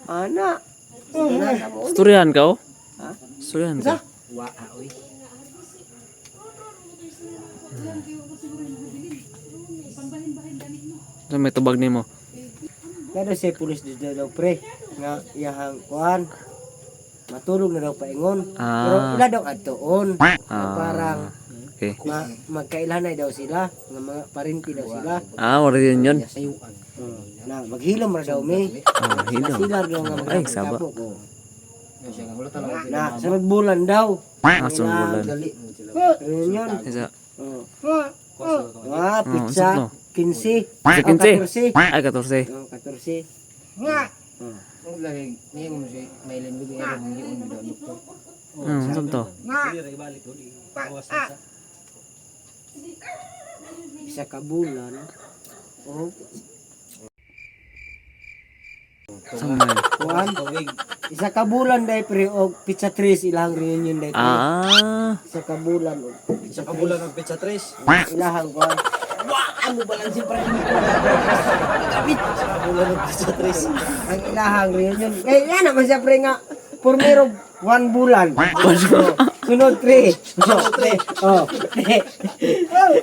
Ana. Ana mo. Storyahan ka oh. Ha? Storyahan ka. Wa oy. Sa may tubag nimo. Kaya daw siya pulis dito daw pre nga iyahang kuan matulog na daw paingon. Pero ila daw adtoon. Parang Okay. Magkailanay daw sila, nga mga parinti daw sila. Ah, wala din yun. Sayuan. Na maghilom ra daw mi. Ah, hilom. Sila daw nga Ay, saba. magkapok. Oh. Siya nga wala talaga. Na sunod bulan daw. Ah, sunod bulan. Dali mo sila. Reunion. Isa. Oh. Ah, pizza Oh, 15. Sa 15. 14. Ay, 14. Oh, 14. Ang lagi niya mo si Maylin bigay ang hiyon daw doktor. Saan to? Isa ka bulan. Oh, Saan man? kuan. Isa ka bulan dai pre og pizza 3 ilang reunion dai pre. Isa ka bulan og Sa kabulan ng pizza tres. ilahang kuan. Amo balansin pa rin. Sa kabulan ng pizza tres. Ang ilahang reunion. Eh, yan naman siya pre nga. Purmero, one bulan. Oh, sunod tre. Sunod tre. Oh, tre.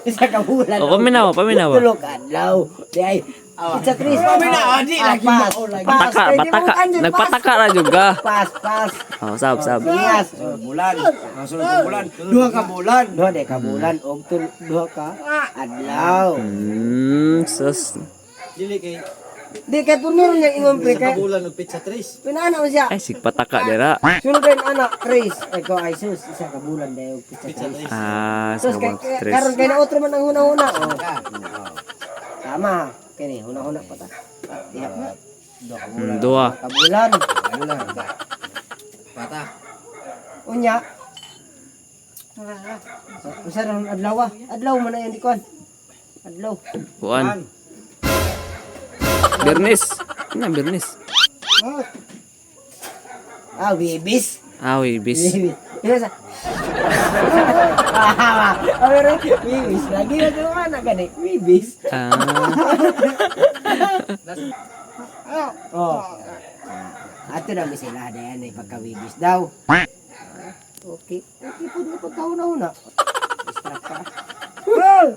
Isa ka bulan. Oh, paminawa, paminawa. Tulog adlaw. Di ay. Pizza tres. Paminawa, di lagi Pass. mao, lagi. Pass. Pataka, Pwede mo pataka. kanjun, pass. Nagpataka ra jud ka. Pass, pass. Oh, sab, sab. Yes. Bulan. Ang sunod ka bulan. Duha ka bulan. Duha day ka bulan og duha ka adlaw. Sus. Dili kay Di kay purmero niya ingon pre sa kay. kabulan ng pizza tres. Pinaana mo siya. Ay, sigpataka dira. Sunod rin anak, Tres. Ay ko ay sus, isa ka bulan dayo pizza tres. Ah, Sus, sa kay, kabulan kay, tres. karon kay na otro man ang huna-huna. Oh. Tama. Kini huna-huna pa ta. Diha. Duha ka bulan. Duha. Ka bulan. Bulan. Pata. Unya. Usa ron adlaw ah. Adlaw man na yan di kon. Adlaw. Kuan. Bernis. Ano, Bernis? Ah, wibis. Ah, wibis. Wibis. Ina sa. Ah, pero wibis lagi na to anak gani. Wibis. Oh. Ato na mi sila dayan ay pagkawibis daw. Okay. Okay po na pagkauna-una. Distract ka. Oh!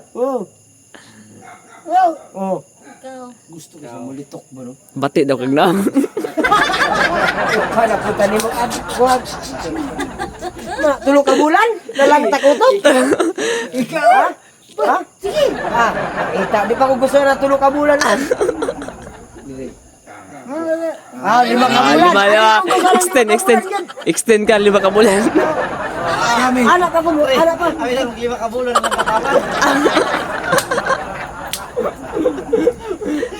Oh! Oh! Gusto ko sa mulitok ba no? Bati daw kag na. Kala po tani mo ad wag. Ma, tulo ka bulan? Nalang takutot. Ikaw? Ha? Ha? Sige. Ah, ita di pa ko gusto na tulo ka bulan. Ah, ah lima ka Ah, bulan. lima, lima. Ano kung gusto na Extend, lima ka extend. bulan yun? Extend ka, lima ka bulan. Anak pa ko, anak pa. Abi lang lima ka bulan ng katapan.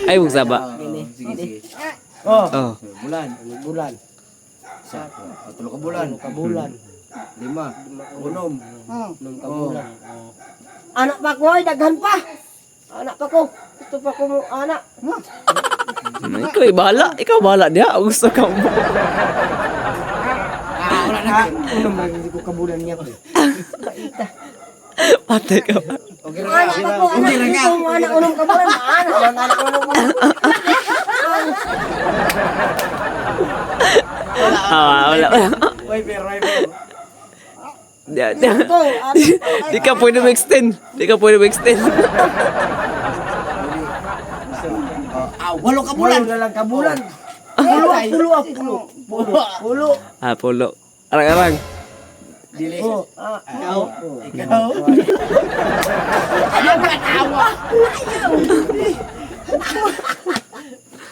Ay, mong saba. Sige sige. Oh, Oh. Bulan. bulan. Isa. Tulo ka bulan. Tulo ka bulan. Lima. Unom. Nung kabulan. Anak pa ko ay daghan pa. Anak pa ko. Gusto pa ko mo anak. Ikaw ay bahala. Ikaw bahala diha. Gusto ka mo. Ah, wala na. Unom lang hindi ko kabulan niya pre. Baita. Patay ka ba? Okay ra Anak pa ko, anak gusto mo anak unom kabulan. Anak, anak, anak unom kabulan. Ah, wala, wala. Wiper, wiper. Di, di, Ito, anak. di ka pwede ma-extend. Di ka pwede ma-extend. Ah, walo ka bulan. Walo na lang kabulan. Pulo, pulo, ah, pulo. Pulo, pulo. Ah, pulo. Arang-arang. Dili. Oh, ah, Ikaw. oh. Ikaw.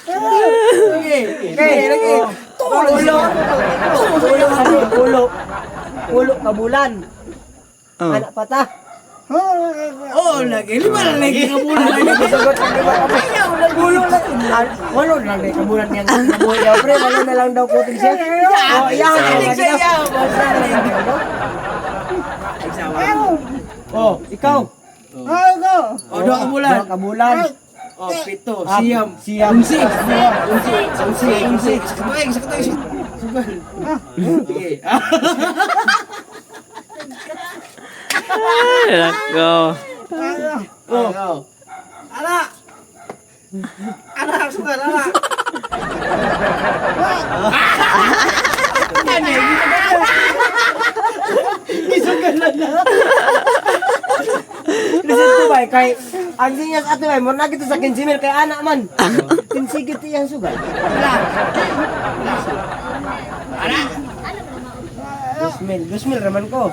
Okay, okay. Pulo. Pulo, pulo. Pulo kabulan. Oh. Anak pata. Oh, lagi lima na lagi ka bulan. Sagot ang lima ka bulan. Pulo lang. Ah, walo na lang day kabulan niyang nabuhay daw pre. Walo na lang daw kuting siya. Oh, iyahan na lang daw. Oh, ikaw. Oh, duha ka bulan. Duha ka bulan. Oh, pito, Ah, siyam. Siyam. Unsi. Unsi. Unsi. Unsi. Sa katuig, sa katuig. Sugal. Sige. Ay, nako. Oh. Ala. Ala, sugal, ala. Gisugalan na. Listen to bay kay ang sinyas ato bay mo na kita sa 15 mil kay anak man. 15 gid iyang sugal. Ana. 2,000, 2,000 raman ko.